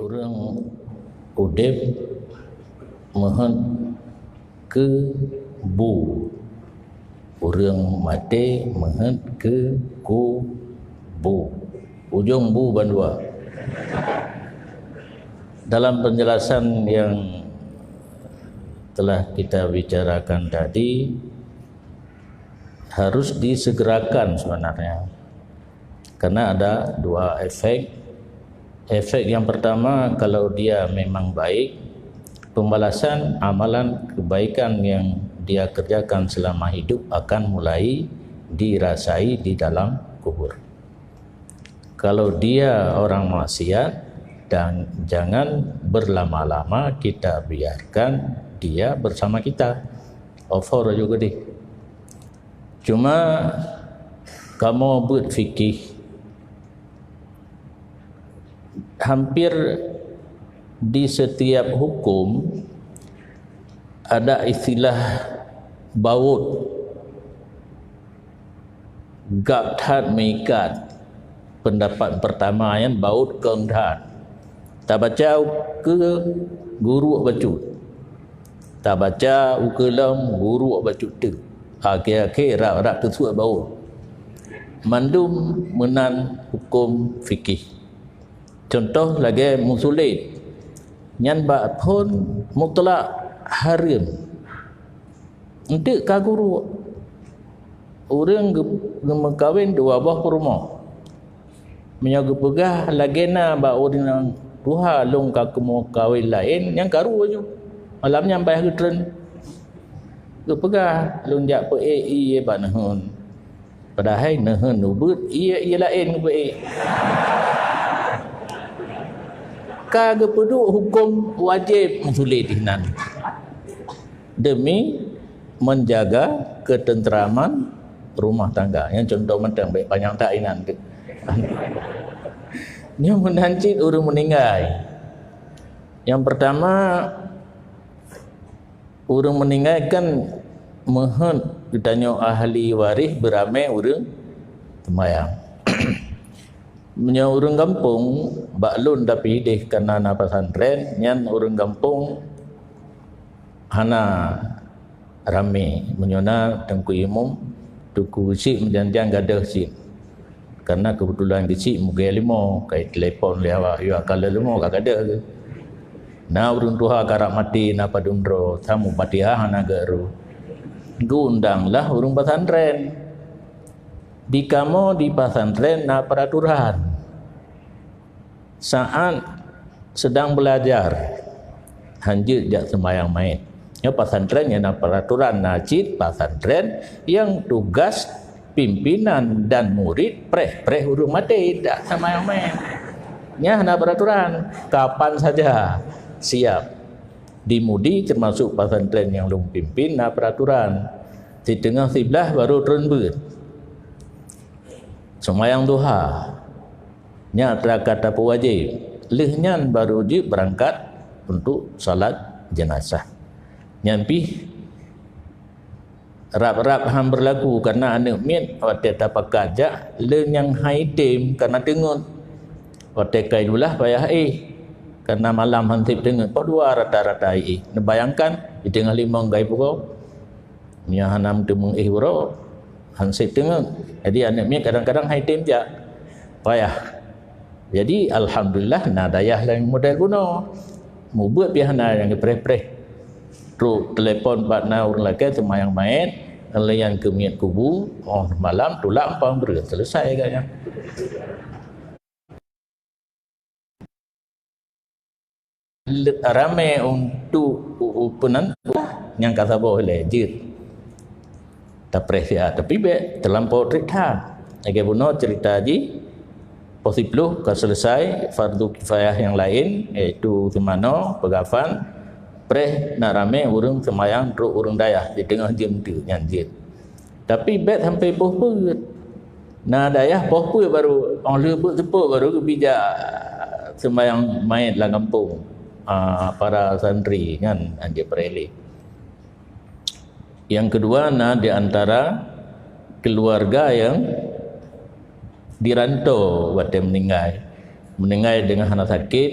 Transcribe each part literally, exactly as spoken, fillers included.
Ureuëng udeb meuheuet keu bu. Ureuëng maté meuheuet keu kubu. Ujong bu bandua. Dalam penjelasan yang telah kita bicarakan tadi, harus disegerakan sebenarnya. Karena ada dua efek. Efek yang pertama, kalau dia memang baik, pembalasan amalan kebaikan yang dia kerjakan selama hidup akan mulai dirasai di dalam kubur. Kalau dia orang maksiat, dan jangan berlama-lama kita biarkan dia bersama kita. Offer juga deh. Cuma kamoe beuet fikih, hampir di setiap hukum ada istilah baut. Gab that meuikat. Pendapat pertama nyan baut kong that. Tabaca ukeue guruk bacut. Tabaca ukeue lom guruk bacut teuk. Akhé-akhé rab-rab teusuet baut. Mandum meunan huköm fikih. Cuntoh lagée musulét, nyan bak phon mutlak hareuem. Eunteuk ka guruk. Ureuëng geu-, geumeukawen dua boh peurumoh. Meunyoe geupeugah lagée na bak ureuëng nyang tuha lôn ka keumeukawen laén, nyan karu laju. Malam nyan payah geutreun. Geupeugah, "Lôn jak peuék ié bak neuheun." Padahai neuheun ubeuet, ié, ié laén geupeuék. Ka geupeuduek huköm wajéb musulét dinan. Demi menjaga ketentraman rumah tangga. Nyan cuntoh mantong, bék panyang that inan tu. Nyoe meunan cit ureuëng meuninggai. Yang pertama, ureuëng meuninggai kan meuheuet geutanyoe ahli waréh beuramé ureuëng seumayang. Meunyoe ureuëng gampông, bak lôn tapi ideh kana na pesantren, nyan ureuëng gampông hana ramé. Meunyoe na teungku imum, teungku cit meujan-jan gadôh cit. Karena keubeutulan geucit meugée leumo, ka telepon lé awak, "Yue ka lheueh leumo ka gadôh." Na ureuëng tuha karab maté, na padum droe, samu Fatihah hana geuroh. Geuundanglah ureuëng pesantren. Di kamoe di pesantren na peraturan. Saat sedang belajar, hanjeuet jak seumayang mait. Nyoe pesantren nyang na peraturan, na cit pesantren nyang tugas pimpinan dan murid preh-preh ureuëng maté jak seumayang mait. Nyan na peraturan, kapan saja siap. Di Mudi termasuk pesantren nyang lôn pimpin na peraturan. Siteungoh siblaih baru treun beuet. Seumayang duha. Nyan atra ka tapeuwajéb. Lheueh nyan baru jeuet beurangkat untuk salat jenazah. Nyan pih rab-rab han beurlaku karena aneuëk miet watée tapakat jak le nyang hai tem karena teungeut. Watée kai lulah payah éh karena malam han sép teungeut. Poh dua rata-rata éh. Neubayangkan di teungoh limong gai pugoe. Meunyoe hana meuteumé éh uroe, han sép teungeut. Jadi aneuëk miet kadang-kadang hai tem jak. Payah. Jadi alhamdulillah na dayah laén model bunoe. Mubeuet pih hana nyang geupreh-preh. Trok telepon bak na ureuëng lakée seumayang mait, layan keu miet kubu, oh malam tulak umpang breueh, selesai agaknya. Ramé untuk u-, u-, peunan nyang ka saboh ilée jeuet. Tapreh siat, tapi bék teulampo treb that. Lagée bunoe cerita jih, poh siploh ka selesai, fardu kifayah nyang laén, yaitu seumanoe, peugafan, preh nak ramé ureuëng seumayang trok ureuëng dayah di teungoh jeuem teuk nyan jeuet. Tapi bék sampai poh peuet. Na dayah poh peuet baru, óh lheueh beuet seupôt baru geubijak seumayang mait lam gampông, a, para santri nyan anjeuk peureulee. Yang kedua, na di antara keluarga yang di rantau watée meuninggai. Meuninggai deungon hana sakét,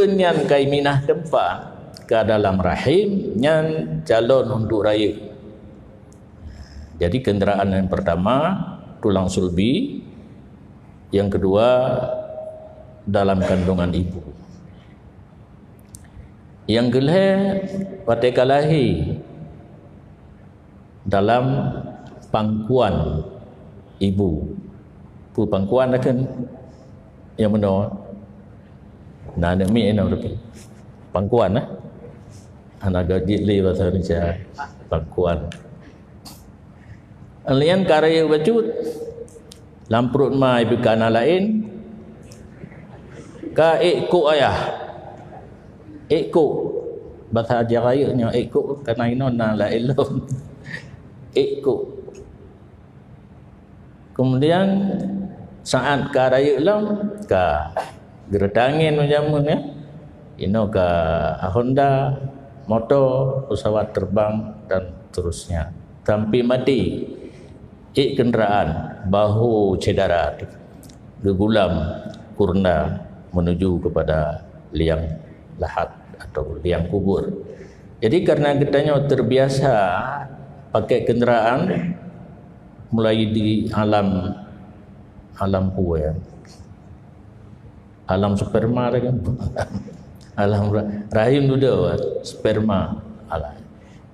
ureuëng nyan ka iminah teumpat ka dalam rahim, nyan calon untuk rayeuk. Jadi, kendaraan yang pertama, tulang sulbi, yang kedua, dalam kandungan ibu. Yang keulhée, watée ka lahé, dalam pangkuan ibu. Peue pangkuan takheun? Nyang meunoe. Na aneuk miet inoe tapi. Pangkuan, eh? Hana gajit lé bahasa Indonesia. Pangkuan. Lian ka rayeuk bacut. Lam pruet ma ibu ka na laén. Ka ék kok ayah. Ék kok. Bahasa Asia Raya nyoe ék kok, kana inoe na laén lom. Ék kok. Kemudian saat ka rayeuk lom, ka geureuta angén meunyoe jameun, ya. Inoe ka Honda, moto, pesawat terbang dan seterusnya. Sampai maté. Ék kenderaan, bahu syedara geugulam kurna menuju kepada liang lahat atau liang kubur. Jadi, karena geutanyoe terbiasa pakai kenderaan mulai di alam, alam peue, ya? Alam sperma dah kan? Alam ra-, rahim dudoe, sperma. Alam.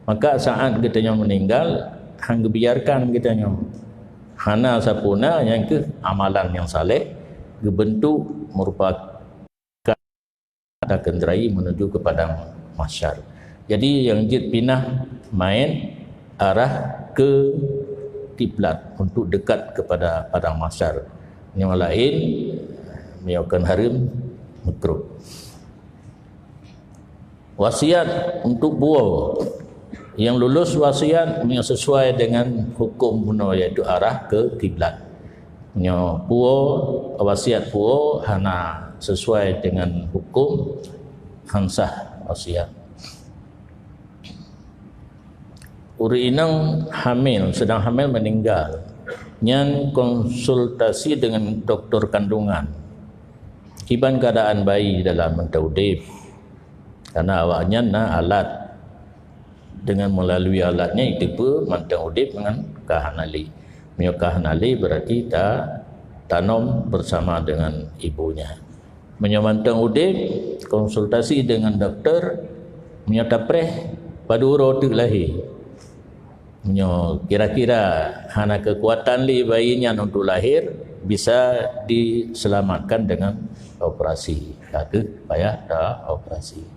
Maka saat geutanyoe meninggal, han geubiarkan geutanyoe. Hana sapeue na, nyang keuh amalan nyang saleh geubentuk merupakan teukenderai menuju ke padang mahsyar. Jadi, nyang jeuet pinah maén arah ke kiblat untuk dekat kepada padang mahsyar. Nyang laén, meunyoe kon hareuem, makruh. Wasiat untuk puwoe. Nyang lulus wasiat meunyoe sesuai dengan hukum bunoe, iaitu arah ke kiblat. Nyoe puwoe, wasiat puwoe hana sesuai dengan hukum, han sah wasiat. Ureuëng inong hamil, sedang hamil meninggal, nyan konsultasi dengan doktor kandungan. Kiban keadaan bayi dalam mantong udeb. Karena awaknyan na alat. Dengan melalui alat nyan, itu pun mantong udeb dengan ka hana lé. Meunyoe ka hana lé, berarti ta tanom bersama dengan ibunya. Meunyoe mantong udeb, konsultasi dengan doktor, meunyoe tapreh, padub uroe teuk lahé. Meunyoe kira-kira hana kekuatan lé bayi nyan untuk lahir, bisa diselamatkan dengan operasi. Ka kheueh payah ta operasi.